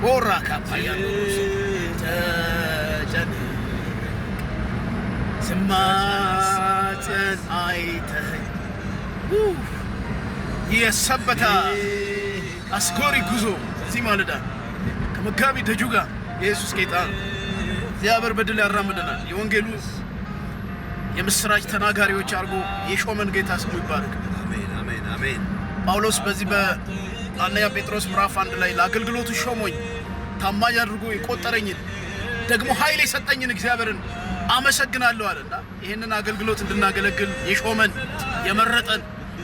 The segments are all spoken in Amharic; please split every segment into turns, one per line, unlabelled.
ኦራ ካፓያ ተጨንቅ ስማጸን አይተኸኝ። የሰበታ አስጎሪ ጉዞ እዚህ ማለዳ ከመጋቢ ደጁ ጋር። የኢየሱስ ጌታ ነው። እግዚአብሔር በድል ያራምደናል። የወንጌሉ የምስራች ተናጋሪዎች አድርጎ የሾመን ጌታ ስሙ ይባረክ።
አሜን፣ አሜን፣ አሜን።
ጳውሎስ በዚህ በአንደኛ ጴጥሮስ ምዕራፍ 1 ላይ ለአገልግሎቱ ሾሞኝ ታማኝ አድርጎ የቆጠረኝን ደግሞ ኃይል የሰጠኝን እግዚአብሔርን አመሰግናለሁ አለና ይህንን አገልግሎት እንድናገለግል የሾመን፣ የመረጠን፣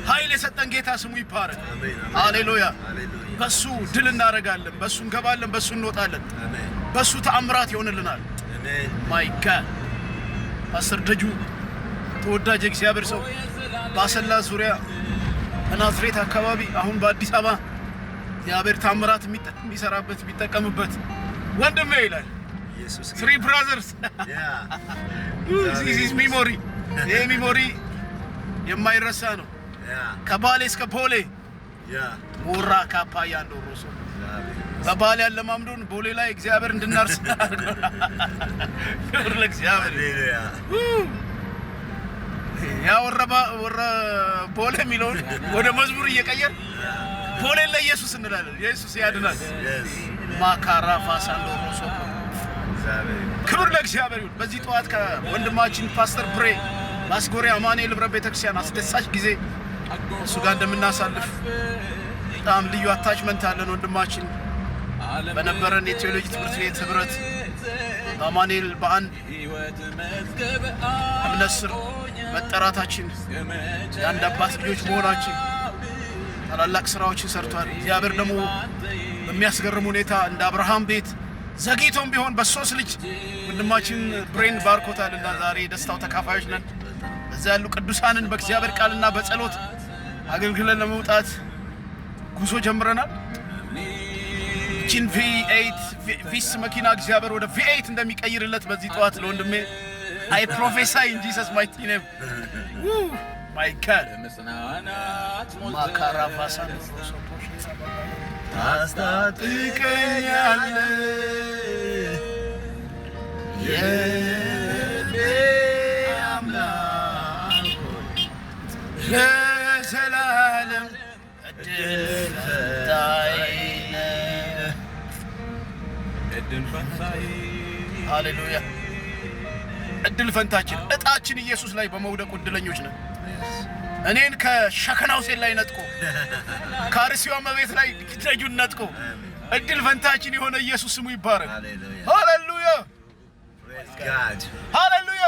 ኃይል የሰጠን ጌታ ስሙ ይባረክ።
አሜን፣ አሜን።
ሃሌሉያ።
ሃሌሉያ።
በሱ ድል እናደርጋለን፣ በሱ እንገባለን፣ በሱ እንወጣለን፣ በሱ ተአምራት ይሆንልናል።
አሜን።
My God፣ ፓስተር ደጁ ተወዳጅ የእግዚአብሔር ሰው በአሰላ ዙሪያ በናዝሬት አካባቢ አሁን በአዲስ አበባ እግዚአብሔር ታምራት የሚሰራበት የሚጠቀምበት ወንድሜ ይላል።
ኢየሱስ
Three brothers. This memory፣ ይሄ memory የማይረሳ ነው። ከባሌ እስከ ቦሌ ሙራ ካፓ ያንዶሮሶ በባሌ ያለማምዶን ቦሌ ላይ እግዚአብሔር እንድናርስ። ክብር ለእግዚአብሔር።
ሃሌሉያ።
ያ ወረ ቦሌ የሚለውን ወደ መዝሙር እየቀየር ቦሌ ለኢየሱስ እንላለን። ኢየሱስ ያድናል። ማካራ ፋሳንዶ ሮሶ።
እግዚአብሔር
ክብር ለእግዚአብሔር ይሁን። በዚህ ጠዋት ከወንድማችን ፓስተር ብሬ ማስጎሪ አማኑኤል ህብረት ቤተክርስቲያን አስደሳች ጊዜ እሱ ጋር እንደምናሳልፍ በጣም ልዩ attachment አለን። ወንድማችን በነበረን የቴዎሎጂ ትምህርት ቤት ህብረት በአማኑኤል በአንድ እምነት ስር መጠራታችን፣ የአንድ አባት ልጆች መሆናችን ታላላቅ ስራዎችን ሰርቷል። እግዚአብሔር ደግሞ በሚያስገርም ሁኔታ እንደ አብርሃም ቤት ዘግይቶም ቢሆን በሶስት ልጅ ወንድማችን ብሬን ባርኮታል እና ዛሬ የደስታው ተካፋዮች ነን። እዛ ያሉ ቅዱሳንን በእግዚአብሔር ቃልና በጸሎት አገልግለን ለመውጣት ጉዞ ጀምረናል። ይቺን V8 ቪትስ መኪና እግዚአብሔር ወደ V8 እንደሚቀይርለት በዚህ ጠዋት ለወንድሜ I prophesy in Jesus' mighty name. My God፣ ማካራፋሳ።
ታስታጥቀኛለህ የልቤ አምላክ ሆይ
ለዘላለም እድል ፈንታዬ ነህ። ሃሌሉያ። እድል ፈንታችን እጣችን ኢየሱስ ላይ በመውደቁ እድለኞች ነን። እኔን ከሸከናው ሴት ላይ ነጥቆ፣ ከአርሲዋ እመቤት ላይ ደጁን ነጥቆ እድል ፈንታችን የሆነ ኢየሱስ ስሙ ይባረክ።
ሃሌሉያ።
ሃሌሉያ።
Praise God.
ሃሌሉያ።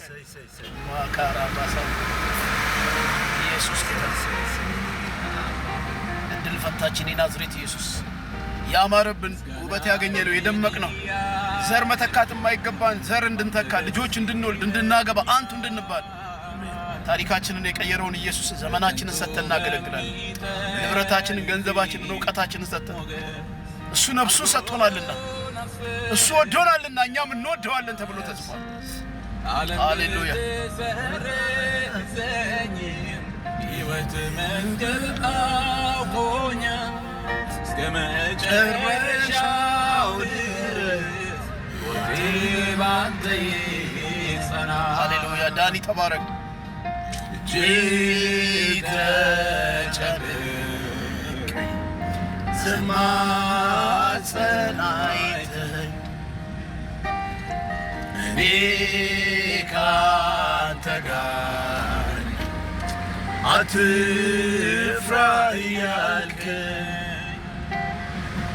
ሰይ ሰይ ሰይ።
ማካራባሳ። ኢየሱስ ጌታ። እድል ፈንታችን የናዝሬት ኢየሱስ፣ ያማረብን፣ ውበት ያገኘነው፣ የደመቅ ነው። ዘር መተካት የማይገባን ዘር እንድንተካ፣ ልጆች እንድንወልድ፣ እንድናገባ፣ አንቱ እንድንባል ታሪካችንን የቀየረውን ኢየሱስ ዘመናችንን ሰጥተን እናገለግላለን። ንብረታችንን፣ ገንዘባችንን፣ እውቀታችንን ሰጥተን፣ እሱ ነፍሱን ሰጥቶናልና፣ እሱ ወዶናልና እኛም እንወደዋለን ተብሎ ተጽፏል። ሃሌሉያ።
ሕይወት መንገድ አውቆኛል እስከ መጨረሻው ድረስ ሕይወቴ ባንተ ይጸናል።
ሃሌሉያ። ዳኒ ተባረክ።
እጅግ ተጨንቄ
ስማጸን አይተኸኝ እኔ ካንተ ጋር ነኝ፣ አትፍራ እያልከኝ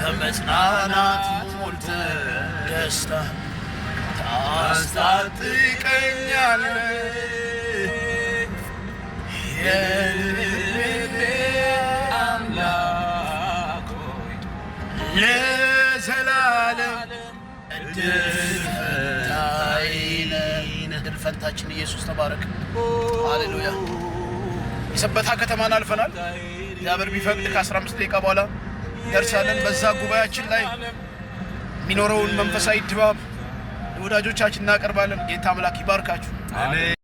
በመጽናናት ሞልተህ ደስታ ታስታጥቀኛለህ የልቤ
አምላክ ሆይ
ለዘላለም እድል ፈንታዬ ነህ። እድል ፈንታችን ኢየሱስ ተባረክ። ሃሌሉያ። የሰበታ ከተማን አልፈናል። እግዚአብሔር ቢፈቅድ ከ15 ደቂቃ በኋላ ደርሳለን። በዛ ጉባኤያችን ላይ የሚኖረውን መንፈሳዊ ድባብ ለወዳጆቻችን እናቀርባለን። ጌታ አምላክ ይባርካችሁ።
አሜን።